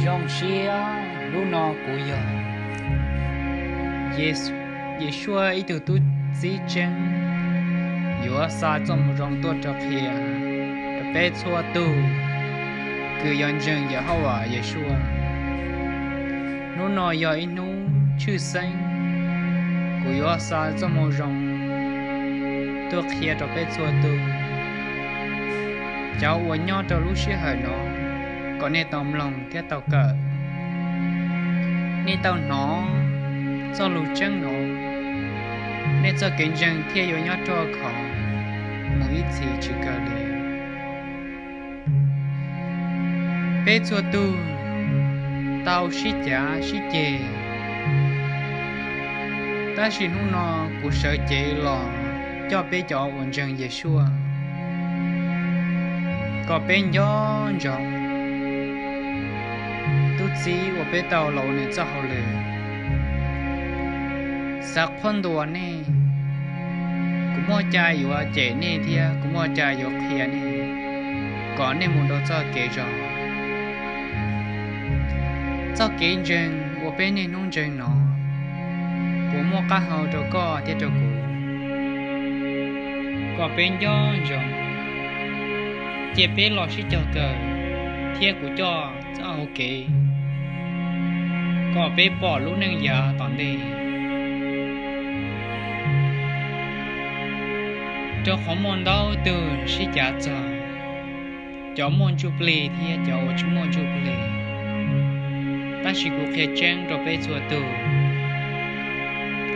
Zoo siab hnub no kuv yog Yesuas ib tug tub txib tseeb, yuav xa txoj moo zoo tuaj rau qhia rau peb txhua tus kws yog ntseeg Yehauvas Yesuas. Hnub no yog ib hnub tshwj xeeb, kuv yuav xa txoj moo zoo tuaj qhia rau peb txhua tus. Cov uas nyob rau lub sij hawm no, kom nej tau mloog thiab tau kawm, nej tau hnov txoj lus tseeb no, nej txoj kev ntseeg thiaj yuav nyob ruaj khov mus ib txhis tsis kawg li. Peb txhua tus tau sib cav sib ceg, tab sis hnub no kuv sawv cev los coj peb cov uas ntseeg Yesuas kom peb nco ntsoov tub txib uas peb tau los ua nws txoj hauj lwm. Xav qhuab ntuas nej, kuv muaj cai yuav cem nej thiab kuv muaj cai yuav qhia nej kom nej mus rau txoj kev zoo. Txoj kev ntseeg uas peb niaj hnub ntseeg no puas muaj qab hau rau koj thiab rau kuv? Kom peb nco ntsoov, cia peb los sib cog kawm thiab kuv coj txoj hau kev kom peb pom lub neej yav tom ntej. Rau qhov muaj ntau tug sib cav txog cov muaj ntsuj plig thiab cov uas tsis muaj ntsuj plig. Tab sis kuv qhia tseeb rau peb txhua tus,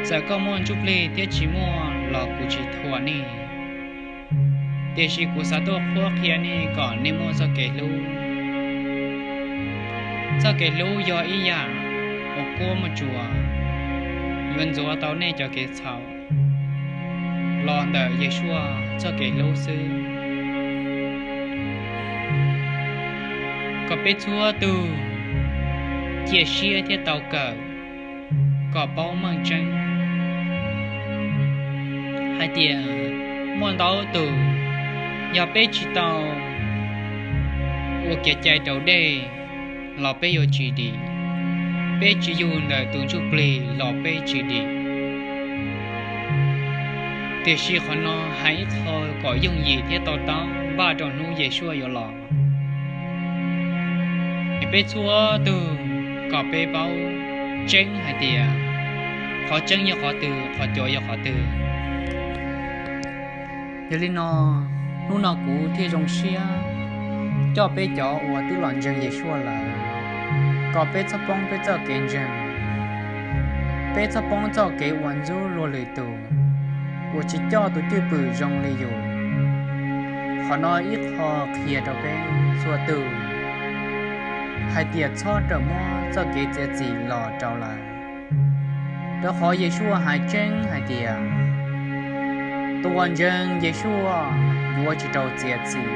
txawm koj muaj ntsuj plig thiab tsis muaj los kuv tsis thuam nej, tiam sis kuv xav tuaj qhuab qhia nej kom nej muaj txoj kev hlub. Txoj kev hlub yog ib yam uas quab muaj tsuas, yuav ntxuav tau nej cov kev txhaum los ntawm Yesuas txoj kev hlub xwb. Kom peb txhua tus cia siab thiab tau kawm kom paub meej tseeb hais tias muaj ntau tus, yog peb tsis tau ua kev cai raus dej los peb yuav tsis dim, peb tsis yug ntawm tus ntsuj plig los peb tsis dim. Tiam sis qhov no hais ib qho kom yooj yim thiab to taub npaj rau hnub Yesuas yuav los. Es peb txhua tus kom peb paub tseeb hais tias qhov tseeb yog qhov twg, qhov cuav yog qhov twg. Yog li no, hnub no kuv thiaj zoo siab coj peb cov uas twb los ntseeg Yesuas lawm kom peb txhob poob peb txoj kev ntseeg, peb txhob poob txoj kev uas ntxub luag lwm tus, uas tsis coj tus cwj pwm zoo li yus. Qhov no ib qho qhia rau peb txhua tus hais tias txhob rawm muab txoj kev txiav txim los rau lawm. Rau qhov Yesuas hais tseeb hais tias tus uas ntseeg Yesuas yuav tsis raug txiav txim,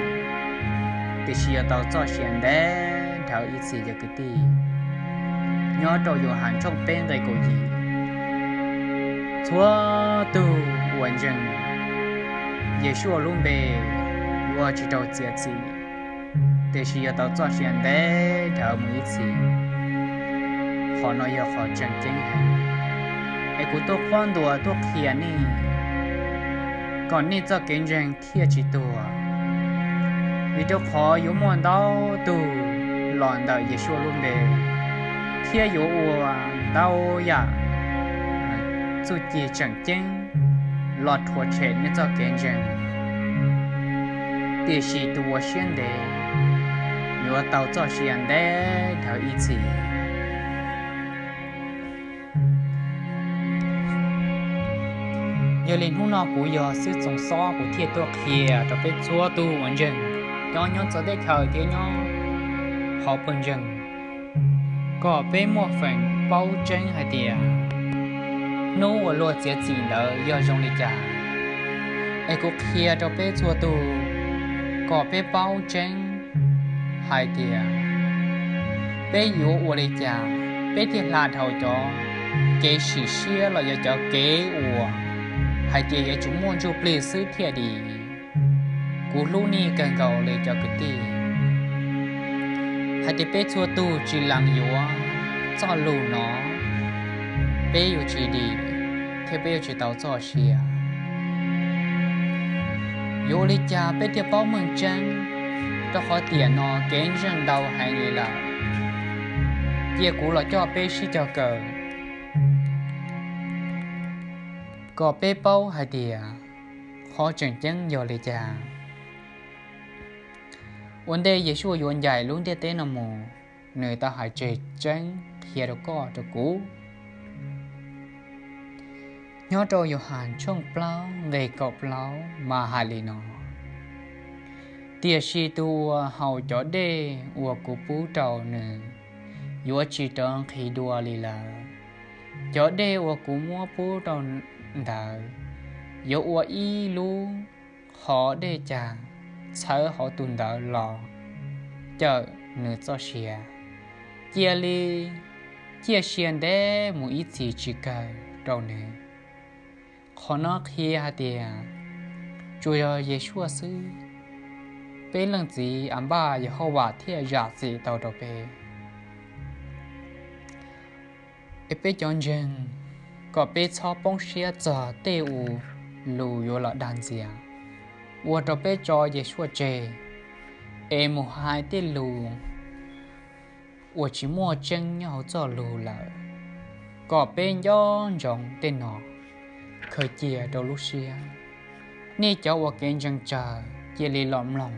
tiam sis yuav tau txoj sia ntev dhawv ib txhis yog kwv tij. Nyob rau Yauhas tshooj peb nqe kaum yim, txhua tus uas ntseeg Yesuas lub npe yuav tsis raug txiav txim, tiam sis yuav tau txoj sia ntev dhawv mus ib txhis. Qhov no yog qhov tseem ceeb heev, es kuv tuaj qhuab ntuas tuaj qhia nej kom nej txoj kev ntseeg thiaj tsis tuag. Vim rau qhov yuav muaj ntau tug los ntawm Yesuas lub npe thiab yuav ua ntau yam txuj ci tseem ceeb los rhuav tshem nej txoj kev ntseeg, tiam sis tus uas siab ntev yuav tau txoj sia ntev dhawv ib txhis. Yog li hnub no kuv yog xib txoos xob, kuv thiaj tuaj qhia rau peb txhua tus uas ntseeg, nyob nyob txawv teb chaws thiab nyob hauv pawg ntseeg, kom peb muaj feem paub tseeb hais tias hnub uas luag txiav txim ntawd yog zoo li cas. Es kuv qhia rau peb txhua tus kom peb paub tseeb hais tias peb yuav ua li cas peb thiaj hla dhau cov kev sim siab los yog cov kev uas hais tias yuav tsum muaj ntsuj plig xwb thiaj dim. Kuv hlub nej kawg nkaus li cov kwv tij. Hais tias peb txhua tus tsis lees yuav txoj lus no, peb yuav tsis dim thiab peb yuav tsis tau txoj sia. Yuav ua li cas peb thiaj paub meej tseeb? Rau qhov tiam no kev ntseeg ntau heev li lawm. Cia kuv los coj peb sib cog kawm kom peb paub hais tias qhov tseem ceeb yog li cas. Ua ntej Yeshua yuav ncaim lub ntiaj teb no mus, nws tau hais tseg tseeb qhia rau koj rau kuv. Nyob rau Yauhas tshooj plaub nqe kaum plaub mas hais li no: Tiam sis tus uas haus cov dej uas kuv pub rau nws yuav tsis rov nqhis dua li lawm. Cov dej uas kuv muab pub rau ntawd yuav ua ib lub qhov dej cag txhawv hauv tus ntawd los cawm nws txoj sia. Cia li ciaj sia ntev mus ib txhis tsis kawg rau nws. Qhov no qhia hais tias tsuas yog Yeshua xwb, peb Leej Txiv Anpaj Yehauvas thiaj zam txim tau rau peb. Es peb cov ntseeg, kom peb txhob poob siab txog tej uas lus yuav los dag ntxias, ua rau peb tso Yeshua tseg, es mus hais tej lus uas tsis muaj tseeb nyob hauv txoj lus lawm. Kom peb nco ntsoov tej no, khaws cia rau lub siab. Nej cov uas kev ntseeg tsawg, cia li los mloog,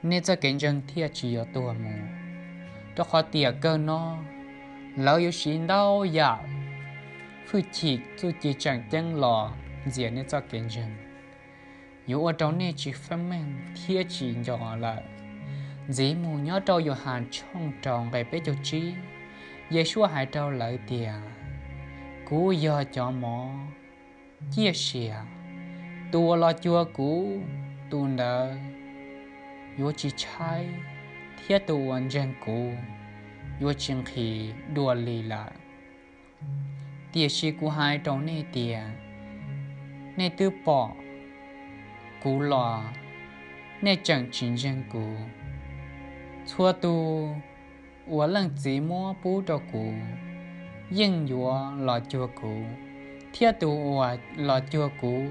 nej txoj kev ntseeg thiaj tsis yuav tuag mus. Rau qhov tiam kawg no, lawv yuav siv ntau yam hwj chim txuj ci tseem ceeb los ntxias nej txoj kev ntseeg, yuav ua rau nej tsis feeb meej thiab tsis nco lawm. Ntxiv mus nyob rau Yauhas tshooj rau nqe peb caug tsib, Yeshua hais rau lawv tias, Kuv yog cov mov ciaj sia. Tus uas los cuag kuv, tus ntawd yuav tsis tshaib, thiab tus uas ntseeg kuv yuav tsis nqhis dua li lawm. Tiam sis kuv hais rau nej tias, nej twb pom kuv los nej tseem tsis ntseeg kuv. Txhua tus uas Leej Txiv muab pub rau kuv yeej yuav los cuag kuv, thiab tus uas los cuag kuv,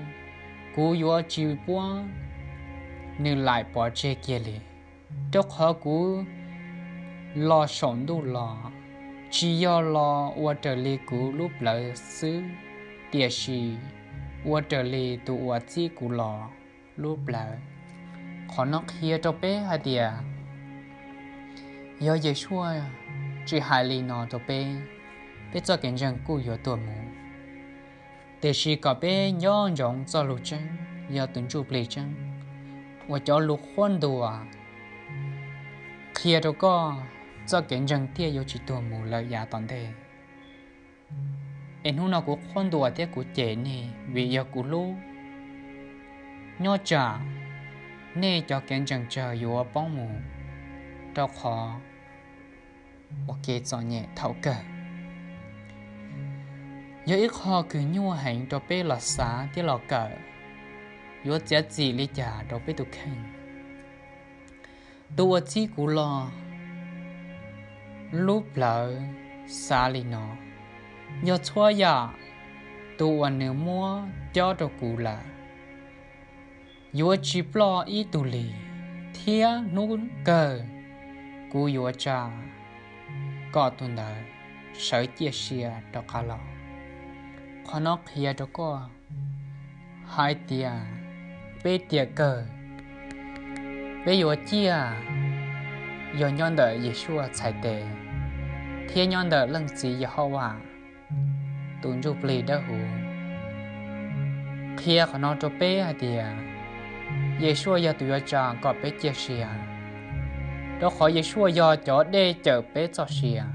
kuv yuav tsis pub nws laim pov tseg kiag li. Rau qhov kuv los saum ntuj los, tsis yog los ua raws li kuv lub plawv xwb, tiam sis ua raws li tus uas txib kuv los lub plawv. Qhov no qhia rau peb hais tias yog Yeshua tsis hais li no rau peb, peb txoj kev ntseeg kuj yuav tuag mus. Tiam sis kom peb nco ntsoov txoj lus tseeb yog tus ntsuj plig tseeb, uas cov lus qhuab ntuas qhia rau koj txoj kev ntseeg thiaj yuav tsis tuag mus lawm yav tom ntej. Es hnub no kuv qhuab ntuas thiab kuv cem nej vim yog kuv hlub. Nyob tsam nej cov kev ntseeg tsawg yuav poob mus rau qhov ua kev txom nyem thaum kawg. Yog ib qho kws nyuaj heev rau peb los xav thiab los kawm, yuav txiav txim li cas rau peb tus kheej. Tus uas txib kuv los lub plawv xav li no, yog txhua yam tus uas nws muab cob rau kuv lawm, yuav tsis ploj ib tug li, thiab hnub kawg kuv yuav tsa kom tus ntawd sawv ciaj sia rov qab los. Qhov no qhia rau koj hais tias peb tiam kawg peb yuav ciaj yog nyob ntawm Yeshua txhais tes thiab nyob ntawm Leej Txiv Yehauvas tus ntsuj plig dawb huv. Qhia qhov no rau peb hais tias Yeshua yog tus yuav tsa kom peb ciaj sia, rau qhov Yeshua yog cov dej cawm peb txoj sia,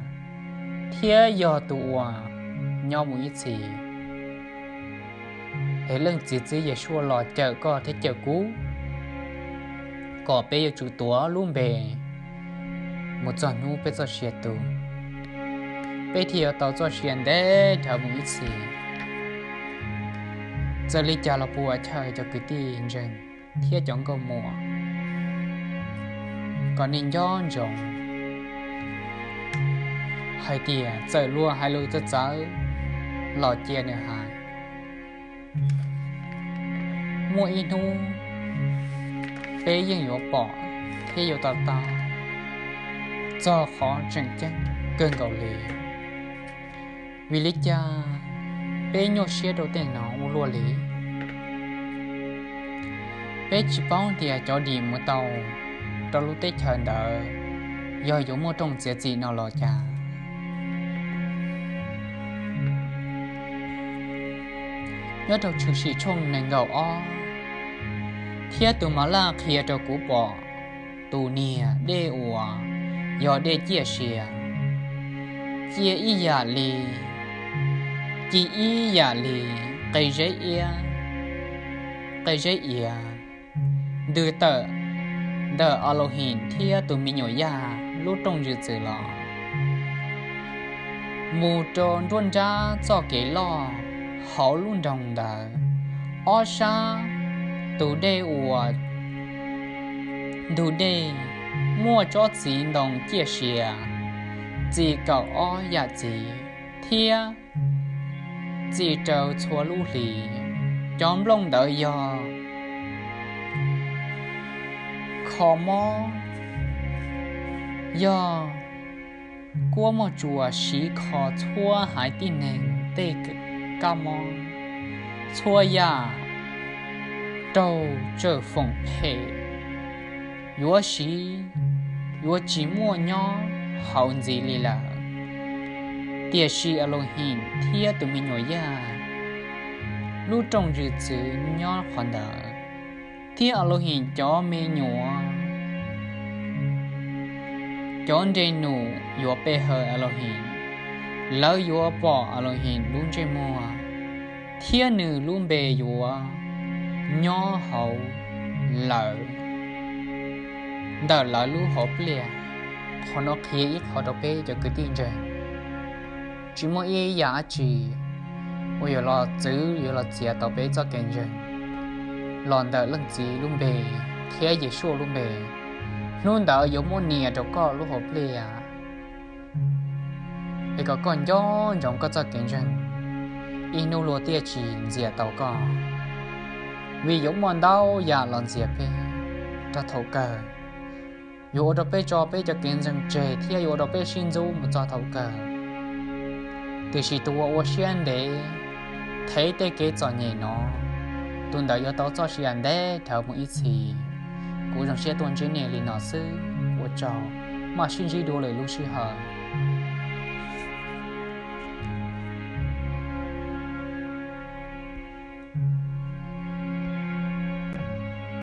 thiab yog tus uas nyob mus ib txhis. Es Leej Txiv txib Yeshua los cawm koj thiab cawm kuv, kom peb yuav tsum tuav lub npe mus txog hnub peb txoj sia tu, peb thiaj yuav tau txoj sia ntev dhawv mus ib txhis. Txawm li cas los puas chaw cov kwv tij ntseeg thiab cov nkauj muam, kom nej nco ntsoov hais tias txawm luag hais lus txawv txawv los cia nws hais. Muaj ib hnub peb yeej yuav pom thiab yuav to taub txog qhov tseem ceeb kawg nkaus li. Vim li cas peb nyuaj siab rau tej no ua luaj li? Peb tsis paub tias cov dim mus tau rau lub teb chaws ntawd yog yuav muaj rooj txiav txim no los cas. Nyob rau Tshwm Sim tshooj nees nkaum ob, thiab tus Mas Laj qhia rau kuv pom tus niag dej uas yog dej ciaj sia, ciaj ib yam li, ci ib yam li qe zeb iab, qe zeb iav, ntws tawm ntawm Alohim thiab tus me nyuam yaj lub rooj zwm txwv los mus rau nruab nrab txoj kev loj hauv lub nroog ntawd. Ob sab tus dej uas, ntug dej muaj tsob txiv ntoo ciaj sia, txi kaum ob yam txiv, thiab txi rau txhua lub hlis. Cov nplooj ntawd yog kho mob, yog kuab muaj tsuas siv kho txhua haiv tib neeg tej kab mob, txhua yam raug tsawm foom phem, yuav siv, yuav tsis muaj nyob hauv ntxiv li lawm. Tiam sis Alohim thiab tus me nyuam yaj lub rooj zwm txwv nyob qhov ntawd, thiab Alohim cov me nyuam, cov nre num yuav pe hawm Alohim, lawv yuav pom Alohim lub ntsej muag, thiab nws lub npe yuav nyob hauv lawv, ntawm lawv lub hauv pliaj. Qhov no qhia ib qho rau peb cov kwv tij ntseeg, tsis muaj ib yam dab tsi uas yuav los txwv yuav los txiav tau peb txoj kev ntseeg los ntawm Leej Txiv lub npe thiab Yeshua lub npe. Hnub ntawd yuav muab nias rau koj lub hauv pliaj, es kom koj nco ntsoov koj txoj kev ntseeg, ib hnub luag thiaj tsis ntxias tau koj, vim yuav muaj ntau yam los ntxias peb. Rau thaum kawg yuav ua rau peb tso peb cov kev ntseeg tseg thiab yuav ua rau peb sib ntxub mus txog thaum kawg. Tiam sis tus uas ua siab ntev thev tej kev txom nyem no, tus ntawd yuav tau txoj sia ntev dhawv mus ib txhis. Kuv zoo siab tuaj ntsib nej li no xwb, ua tsaug, mam sib ntsib dua lwm lub sij hawm.